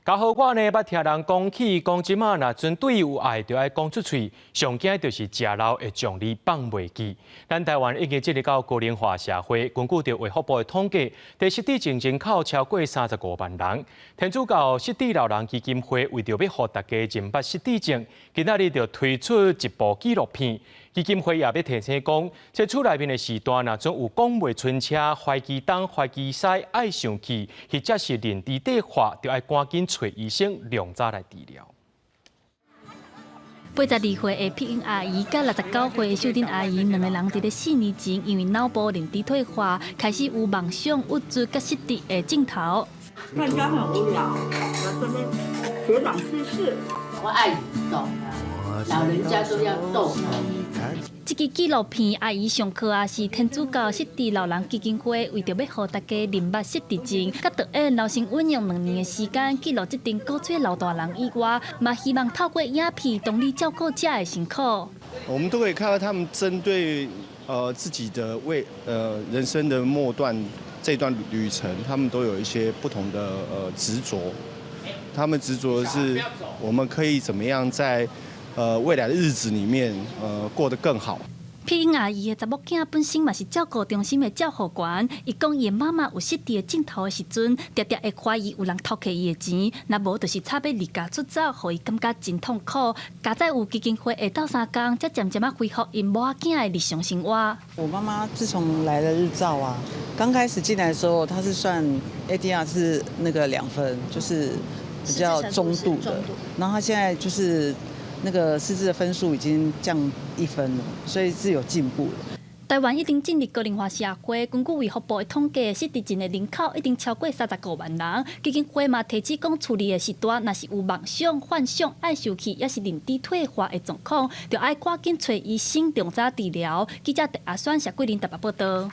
家好我呢，捌聽人講起，講這馬若準對有愛，就愛講出喙，上驚就是食老會將你放袂記。咱台灣已經進入到高齡化社會，根據著衛福部的統計，佇失智症人口超過35萬人。天主教失智老人基金會為著欲予大家認捌失智症，今仔日就推出一部紀錄片。基金會也欲提醒講，這厝內面的時段，若準有講袂清楚、懷疑東、懷疑西、愛生氣，或者是認知退化，就愛趕緊揣醫生，量早來治療。82歲的碧英阿姨佮69歲的秀珍阿姨，兩个人佇咧4年前，因為腦部認知退化，開始有夢想、鬱卒佮失智的症頭。在家很無聊，在這邊學長知識。我愛運動，老人家都要動。這支紀錄片《阿姨上課》啊，是天主教失智老人基金會為著欲予大家認捌失智症，佮導演劉成穩用2年的時間記錄這陣古錐老大人以外，嘛希望透過影片同理照顧者的辛苦。我們都可以看到他們針對自己的人生的末段這段旅程，他們都有一些不同的執着。他們執着的是我們可以怎麼樣在未來的日子裡面，過得更好。碧英阿姨的查某囝本身嘛是照顧中心的照護員，伊講伊的媽媽有失智的症頭的時陣，常常會懷疑有人偷摕伊的錢，若無就是插欲離家出走，予伊感覺真痛苦。佳哉有基金會下鬥相共，才漸漸仔恢復𪜶母仔囝的日常生活。我媽媽自從來了日照啊，剛開始進來的時候，她是算 ADR 是那個2分，就是比較中度的，然後她現在就是那個失智的分數已經降1分了，所以是有進步的。台灣已經進入高齡化社會，根據衛福部的統計，失智症的人口已經超過35萬人。基金會嘛提醒講，厝裡的時段若是有夢想、幻想、愛受氣，抑是認知退化的狀況，就愛趕緊揣醫生，量早治療。記者鄭阿選、謝桂林台北報道。